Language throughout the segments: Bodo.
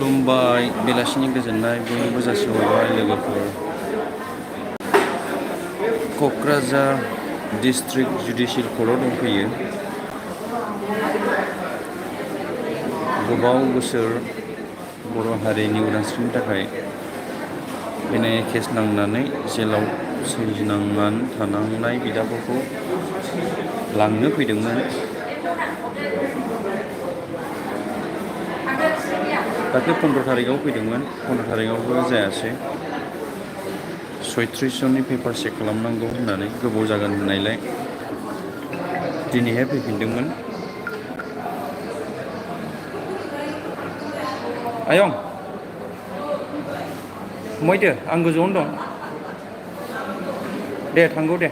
खुलुमबाय बेलासिनि गोजोननाय बयनोबो जासिहरबाय लोगोफोर। क'क्राझार डिस्ट्रिक्ट जुडिशियल कर्टआव दंफैयो। गोबाव बोसोर बर' हारिनि उदांस्रिनि थाखाय NIA केस नांनानै जेलाव सैनांनानै थानांनाय बिदाफोरखौ लांनो फैदोंमोन। दाख्लै 15 तारिखआव फैदोंमोन, 15 तारिखआवबो जायासै। 36 जननि पेपार चेक खालामनांगौ होननानै गोबाव जागोन होननायलाय दिनैहाय फैफिनदोंमोन। आयं मैदो आं गोजौआवनो दं दे थांगौ दे।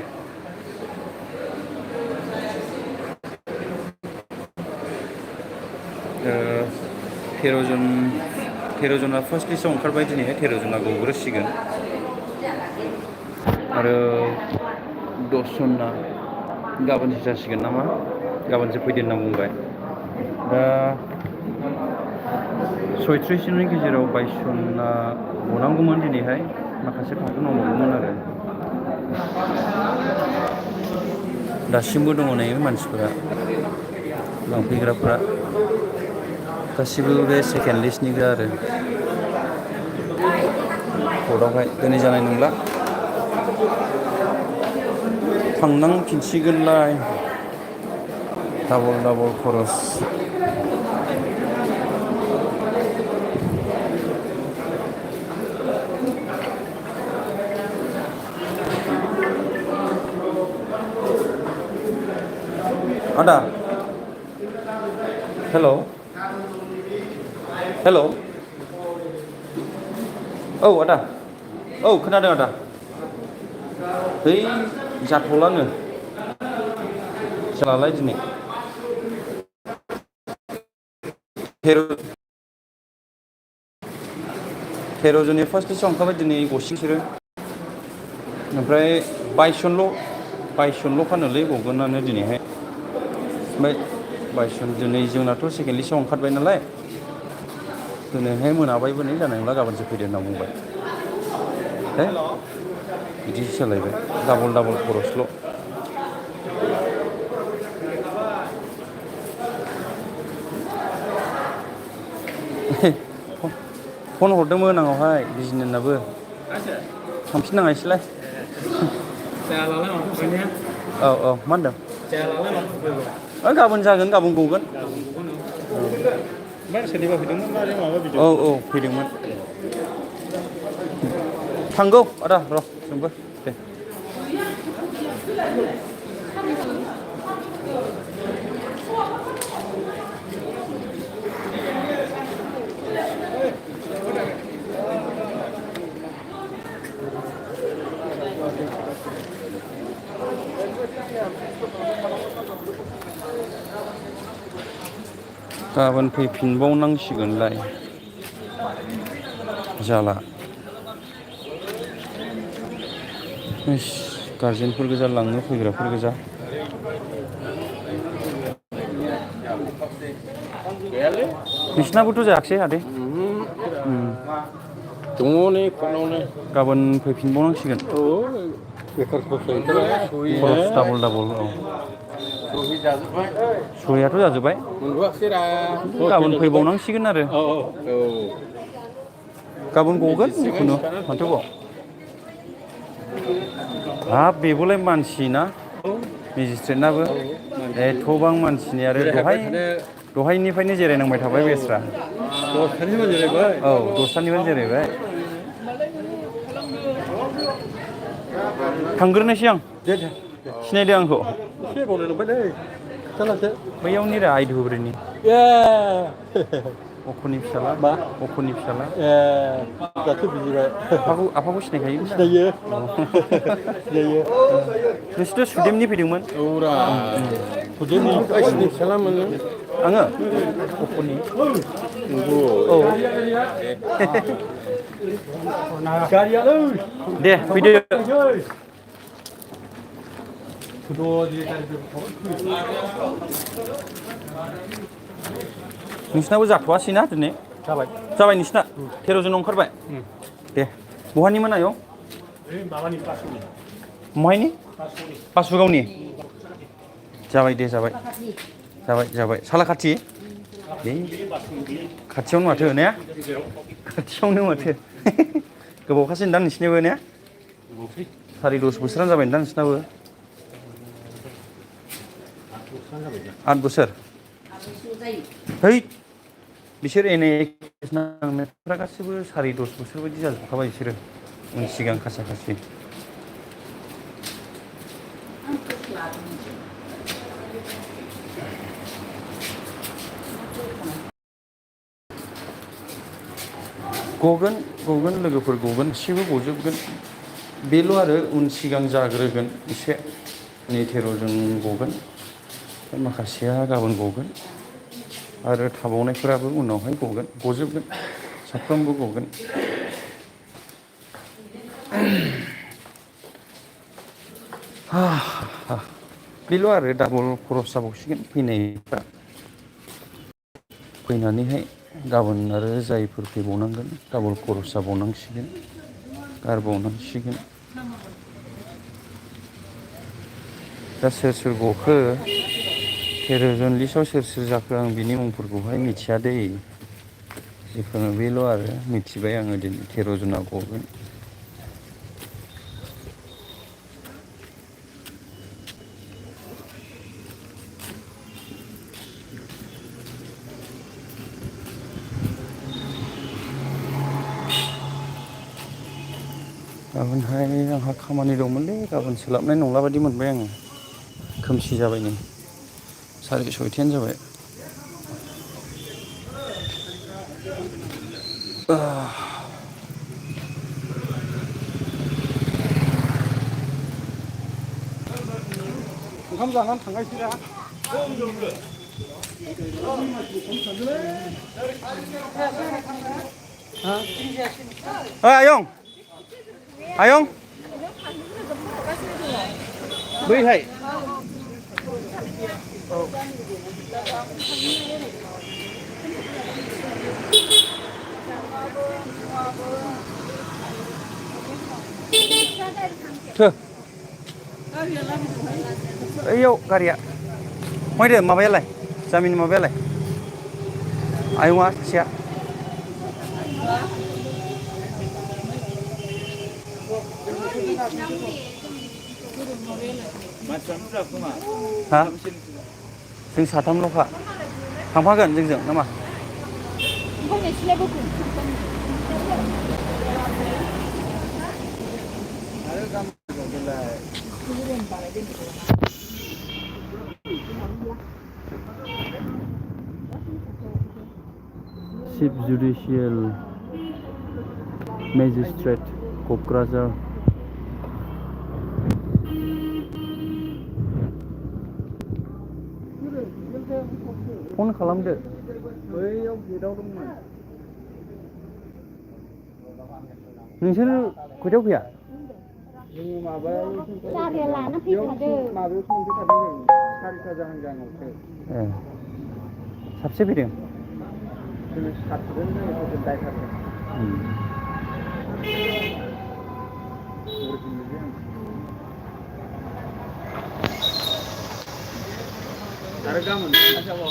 तेर' जना फार्स्ट लिस्टआव ओंखारबाय दिनैहाय 13 जना गग्रोसिगोन आरो 10 जना गाबोनसो जासिगोन नामा, गाबोनसो फैदो होनना बुंबाय। दा 36 जननि गेजेराव 22 जना गनांगौमोन दिनैहाय, माखासे थांथ'नांगौमोन आरो दासिमबो दङ नै मानसिफोरा लांफैग्राफ्रा गासिबो बे सेकेन्ड लिस्टनि आरो कर्टआवहाय दिनै जानाय नंला, थांनांफिनसिगोनलाय डाबल खरस। आदा हेल' औ आदा, औ खोनादों आदा। है जाथ'लानो जालालाय दिनै 13 जननि फार्स्ट लिस्टआव ओंखारबाय दिनै गसिंसोरो, ओमफ्राय 22 जनल' फानोलै गगोनानो दिनैहाय। ओमफ्राय 22 जन दिनै जोंनाथ' सेकेन्ड लिस्टआव ओंखारबाय नालाय दिनैहाय मोनाबायबो नै जानाय नंला, गाबोनसो फैदो होनना बुंबाय। बिदिसो जालायबाय, डाबल खरसल'। फन हरदोंमोन आंनावहाय बिजनेसनाबो, थांफिननाङा एसेलाय। औ मा होनदों? गाबोन जागोन, गाबोन गगोन। औ फैदोंमोन। थांगौ आदा र' जोंबो दे। गाबोन फैफिनबावनांसिगोनलाय, जाला। गारजेनफोर गोजा, लांनो फैग्राफोर गोजा। नोंसिनाबोथ' जायाखिसै आदै? दङ नै कर्टआवनो। गाबोन फैफिनबावनांसिगोन। बेकार खरस जाहैथारबाय। खरस डाबल औ। सहियाथ' जाजोब्बाय, मोनबोआखिसैरा। गाबोन फैबावनांसिगोन आरो। औ गाबोन गगोन जिखुनु माथोबाव। हाब बेबोलाय मानसि ना मेजिस्ट्रेटनाबो एथ'बां मानसिनि, आरो दहायनिफ्रायनो जिरायनांबाय थाबाय बेस्रा। दसथानिफ्राय जिरायबाय? औ 10थानिफ्रायनो जिरायबाय। थांग्रोनोसै आं, सिनायदों आंखौ? एसे बावलायलांबायलै खिथालासो। बैयावनिरा आइ धुब्रिनि। अख'नि फिसाला। मा? अख'नि फिसाला। दासो बुजिबाय। आफाखौ सिनायखायो दा? सिनायो। सिनायो। नोंसोरथ' सुदेमनि फैदोंमोन? औरा सुदेमनि गावसिनि फिसालामोन नों? आङो अख'नि। औ दे फैदो। नोंसिनाबो जाथ'वासैना दिनै? जाबाय जाबाय नोंसिना 13 जन ओंखारबाय दे बहानिमोन आयं माबानि बासुनि महायनि बासुगावनि जाबाय दे जाबाय जाबाय सालाखाथि खाथियावनो माथो ने खाथियावनो माथो गोबावखासै दा नोंसिनिबो ने 10.5 बोसोरानो जाबाय दा नोंसिनाबो 8 बोसोर है बिसोर NIA गासिबो 10.5 बोसोर बायदि जाजोबखाबाय बिसोरो उन सिगां खासा खासि गगोन लोगोफोर गगोन एसेबो गजोबगोन बेल' आरो उन सिगां जाग्रोगोन एसे 13 जन गगोन माखासेया गाबोन गगोन आरो थाबावनायफोराबो उनावहाय गजोबगोन साफ्रोमबो गगोन बेल' आरो डाबल खरस जाबावसिगोन फैनायफ्रा फैनानैहाय गाबोन आरो जायफोर फैबावनांगोन डाबल खरस जाबावनांसिगोन गारबावनांसिगोन दा सोर गखो 13 जन लिस्टआव सोर जाखो आं बिनि मुंफोरखौहाय मिथिया दै जिखुनु बेल' आरो मिथिबाय आङो दिनै 13 जना गगोन गाबोनहाय आंहा खामानि दंमोनलै गाबोन सोलाबनाय नंला बादि मोनबाय आङो खोमसि जाबाय नै 6:30 जाबाय ओंखाम जानानै थांगायसै दा आयं बैहाय ओइयाव गारिया मायदो माबायालाय जामिन माबायालाय आयंआ सासेया हा जों साथामल'खा थांफागोन जोंजों नामा Chief Judicial Magistrate क'क्राझार फन खालामदो बैयाव गेटआव दंमोन नोंसोर खयथायाव फैया जोङो माबायाव मोनफैखादों जों 4ता जाहांजाहांआवसो साबसे फैदों जोङो 7 जन दायथारजों आरो गाबोन खाथियाव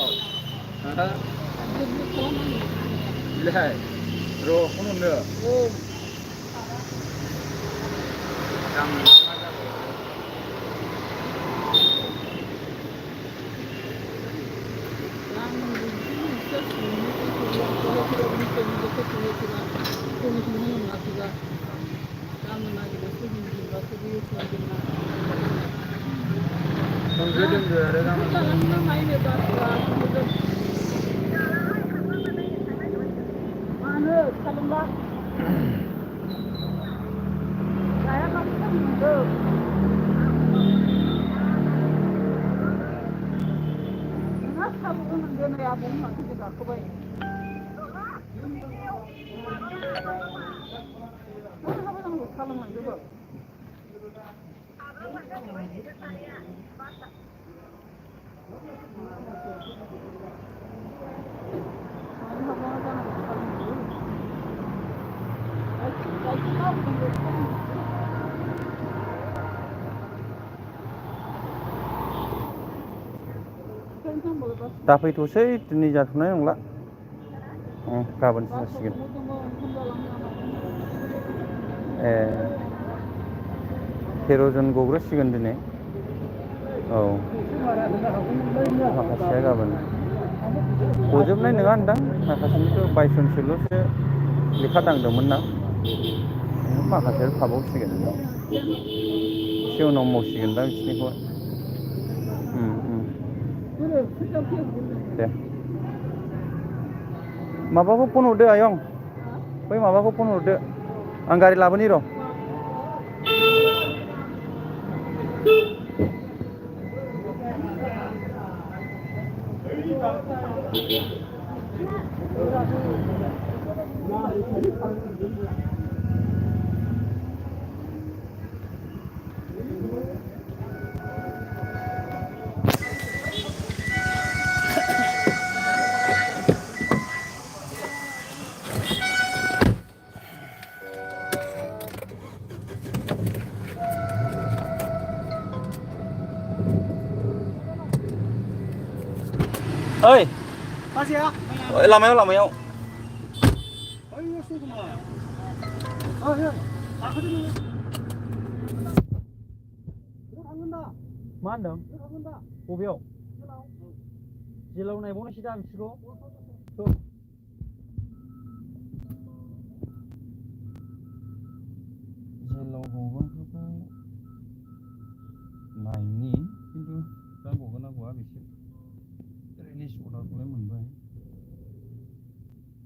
बिलाय र' फन हरनो गाबोन मा जाबाय दोनदो आरो दा फैथ'सै दिनै जाथ'नाय नंला गाबोनसो जासिगोन ए 13 जन गग्रोसिगोन दिनै औ माखासेया गाबोन गजोबनाय नङा होनदां माखासेनिथ' 22 जनसोल'सो लेखा दांदोंमोन ना माखासे थाबावसिगोन एसे उनाव मावसिगोन दा बिसोरनिखौ दे माबाखौ फन हरदो आयं बै माबाखौ फन हरदो आं गारि लाबोनि र' ओइ लामायाव मा होनदों बबेयाव जेलाव नायबावनोसै दा बिसोरखौ जेलाव गगोनफोरखौ नायनि खिन्थु दा गगोन ना गवा बिसोर रिलिज अर्डारखौलाय मोनबाय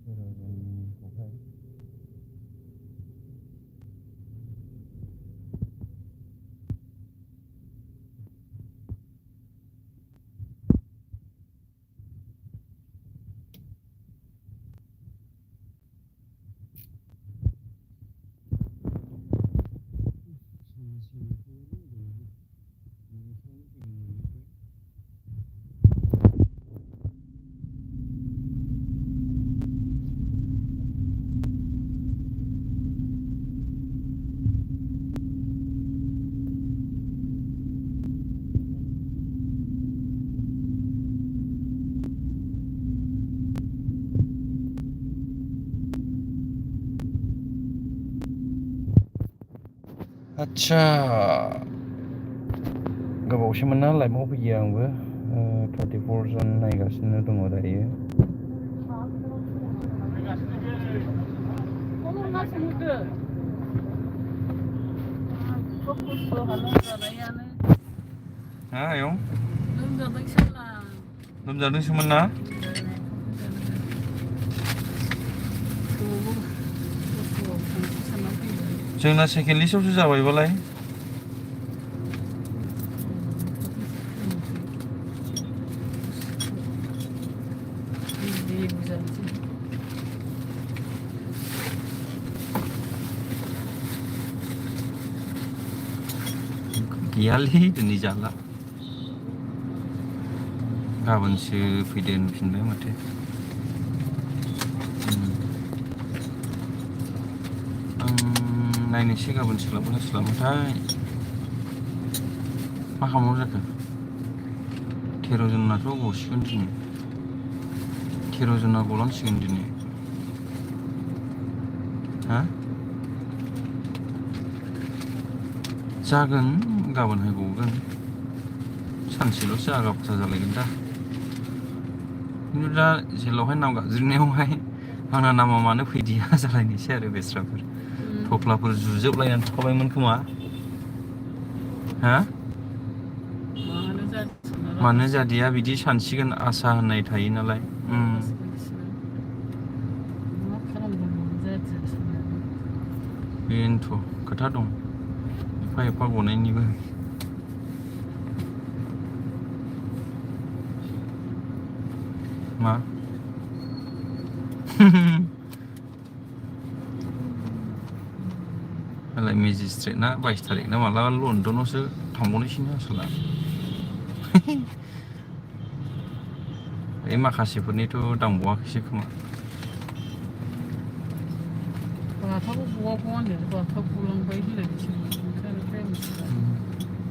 जोंनिखौहाय आच्छा गोबावसैमोन ना लाइभआव फैयो आंबो 34 जन नायगासिनो दङ दायो आयं लोमजादोंसोमोन ना जोंना सेकेन्ड लिस्टआवसो जाबायबालाय गैयालै दिनै जाला गाबोनसो फैदो होनफिनबाय माथो नायनोसै गाबोन सोलाबोना सोलाबाथाय मा खालामनांगौ जाखो 13 जनाथ' गसिगोन दिनै 13 जना गलांसिगोन दिनै हा जागोन गाबोनहाय गगोन सानसेल'सो आगा फाथा जालायगोन दा खिन्थु दा जेलावहाय नाम गाबज्रिनायावहाय आंना नामा मानो फैदिया जालायनोसै आरो बेस्राफोर थफ्लाफोर जुजोबलायनानै थाखाबायमोन खोमा हा मानो जादिया बिदि सानसिगोन आसा होननाय थायो नालाय बेनोथ' खोथा दं एफा एफा गनायनिबो मा मालाय मेजिस्ट्रेटना 22 तारिख ना माला लन्डनावसो थांबावनायसैनो आसोला बे माखासेफोरनिथ' दांबावाखैसो खोमा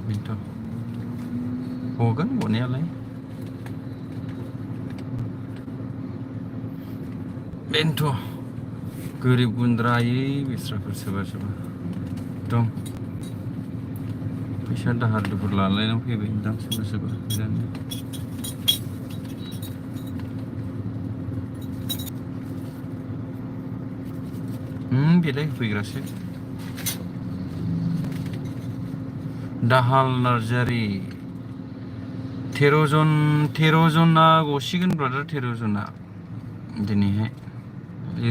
बेनोथ' गगोन गनायालाय बेनोथ' गोरिब गुन्द्रायै बिस्राफोर सोरबा सोरबा एकदम फैसा दाहार दुहार लालायनानै फैबाय दां सोरबा सोरबा बिरादनो बेलाय होफैग्रासो दाहाल नार्जारि 13 जना गसिगोन ब्रादार 13 जना दिनैहाय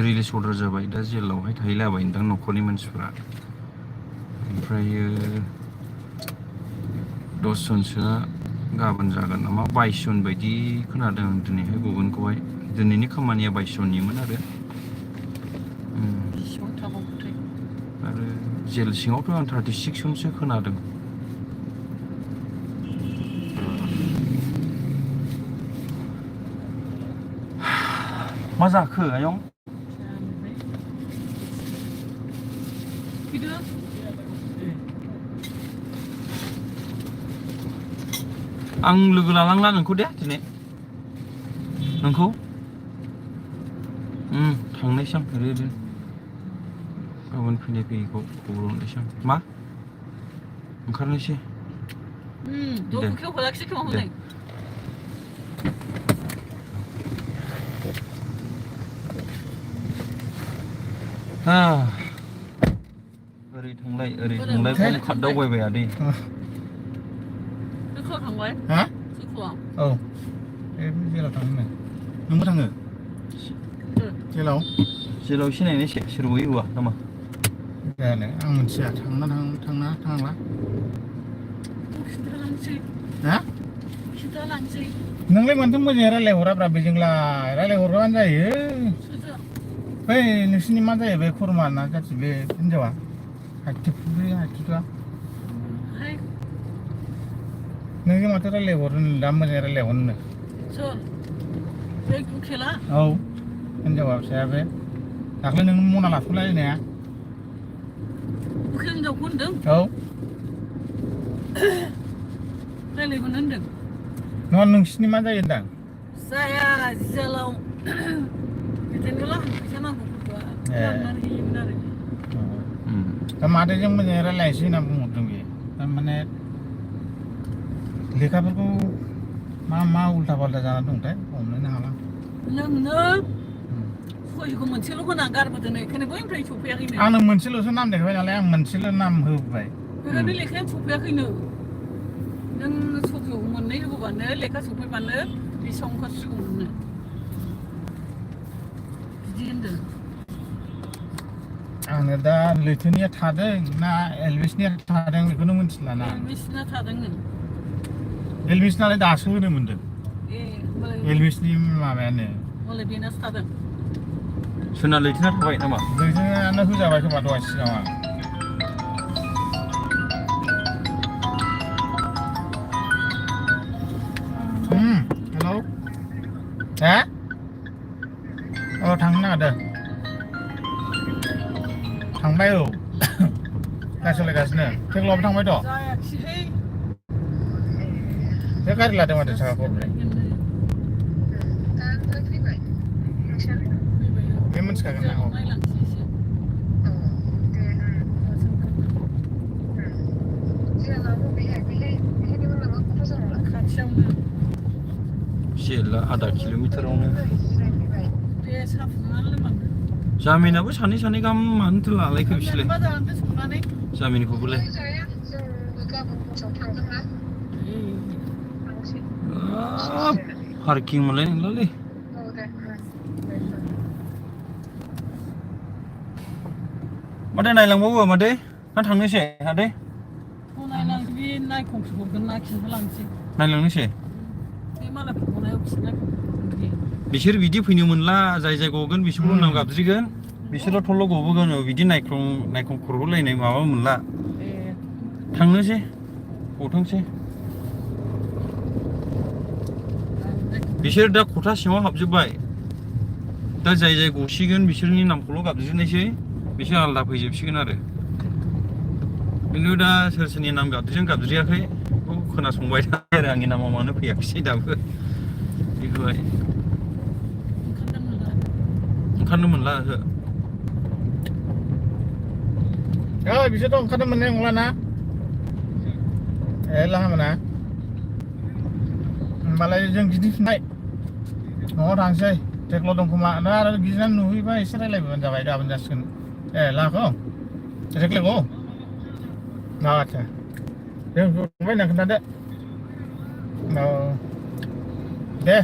रिलिज अर्डार जाबाय दा जेलावहाय थाहैलाबाय नोंथां न'खरनि मानसिफ्रा ओमफ्रायो 10 जनसोआ गाबोन जागोन नामा 22 जन बायदि खोनादों आं दिनैहाय गगोनखौहाय दिनैनि खामानिया 22 जननिमोन आरो जेल सिङावथ' आं 36 जनसो खोनादों मा जाखो आयं आं लोगो लालांला नोंखौ दे दिनै नोंखौ थांनायसै आं ओरैनो गाबोन फैनायखौ खबर हरनोसै आं मा ओंखारनोसै दे ओरै थांलाय खम खारदावबायबाय आदै सोरखौ थांबाय हा सोरखौ औ ए जेलाव थाङो नोंबो थाङो जेलाव सिनायनायसे सोर बयो हुआ नामा जानो आं मिथिया थांनांला हा खिन्थालांसै नोंलाय मानोथो मोजाङै रायलायहराब्रा बेजोंलाय रायलायहरबानो जायो बै नोंसिनि मा जायो बे खुरमा ना जाथि बे हिनजावा हाथिथुआ नोंजों माथो रायलायहरनो दा मोजाङै रायलायहरनो सोर बे गुखेला औ हिनजावा फिसाया बे दाख्लै नों मना लाथ'लायनाया गुखे हिनजावखौ होनदों औ रायलायहरनो होनदों नङा नोंसिनि मा जायो होनदां जाया जेलाव बिदिनो फैसा नांगौफोरखौ लांनानै हैयोमोन आरो दा मादैजों मोजाङै रायलायनोसै होनना बुंहरदों बेयो थारमाने लेखाफोरखौ मा उल्था पाल्टा जाना दंथाय हमनोनो हाला नोंनो सयखौ मोनसेल' होना गारबोदों बेखायनो बैनिफ्राय सफैयाखैनो आंनो मोनसेल'सो नाम देखायबाय नालाय आं मोनसेल' नाम होबाय बेखायनो लेखायानो सफैयाखैनो नों सयखौ मोननै होबानो लेखा सफैबानो बेसेबां ओंखारसिगौमोननो बिदि होनदों आङो दा लैथोनिया थादों ना एलबिसनिया थादों बेखौनो मिथिला ना एलबिसना थादोंनो एलबिसनालाय दासो होनो मोनदों एलबिसनि माबायानो हले बेनासो थादों सोरना लैथोना थाबाय नामा लैथोनानो होजाबाय खोमा दहाय सिगाङाव हेलौ हा औ थांनो नागिरदों थांबाय औ गारि सालायगासिनो थेख्लावबो थांबायथ' जायाखिसै बे गारि लादों माथो साखा खबनै बे मिथिखागोन ना औ जेला आधा किल'मिटारावनो जामिनाबो सानै गाहाम मानोथो लालायखो बिसोरलाय जामिनखौबोलाय पार्किं मोनलाय नंलालै माथो नायलांबावो माथो ना थांनोसै आदै नायलांसै बे नायखंसो हरगोन ना खिन्थालांसै नायलांनोसै बे मालायफोर गनायाव बिसोर बिदि फैनो मोनला जाय गगोन बिसोरल' नाम गाबज्रिगोन बिसोरल' थल' गबोगोन बिदि नायखं खरग'लायनाय माबा मोनला थांनोसै गथोंसै बिसोर दा खथा सिङाव हाबजोब्बाय दा जाय गसिगोन बिसोरनि नामखौल' गाबज्रिनायसै बिसोर आलादा फैजोबसिगोन आरो खिन्थु दा सोरनि नाम गाबज्रियाखै बेखौ खोनासंबाय थाबाय आरो आंनि नामा मानो फैयाखिसै दाबो बेखौहाय ओंखारनो मोनला ओहो बिसोरथ' ओंखारनो मोननाय नंला ना लाहा मोना होमबालाय जों गिदिंफिननाय न'आव थांसै टेक्ल' दं खोमा आरो गिदिंनानै नुहैबा एसे रायलायबानो जाबाय गाबोन जासिगोन लाहाखौ टेक्ल'खौ आदसा जों थांबाय होनना खोन्थादो दे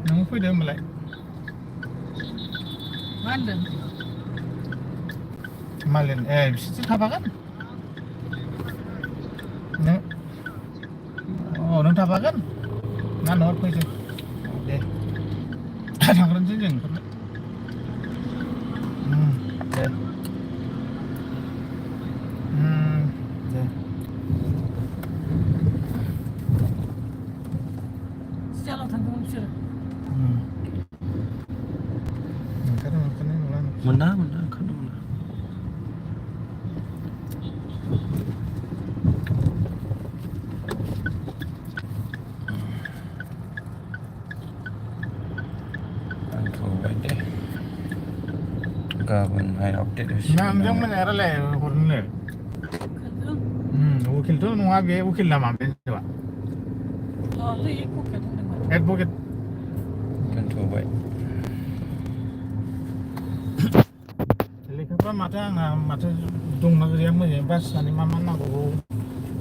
नों फैदो होमबालाय मा होनदों मालिन बिसोरसो थाफागोन नों थाफागोन ना न'आव फैदो दे थांग्रोनोसै जों ओंखारनो दे दे सियालाव थांदोंमोन बिसोरो ओंखारनाय नंला मोना ओंखारनो मोना दोनथ'बाय दे गाबोनहाय आपडेट होसिगोन नोंजों मोजाङै रायलाय हरनो उकिलथ' नङा बे उकिल नामा बे एडभकेट दोनथ'बाय लेखाफ्रा माथो आंना माथो दंना गैया मोजाङै बासिनानै मा नांगौ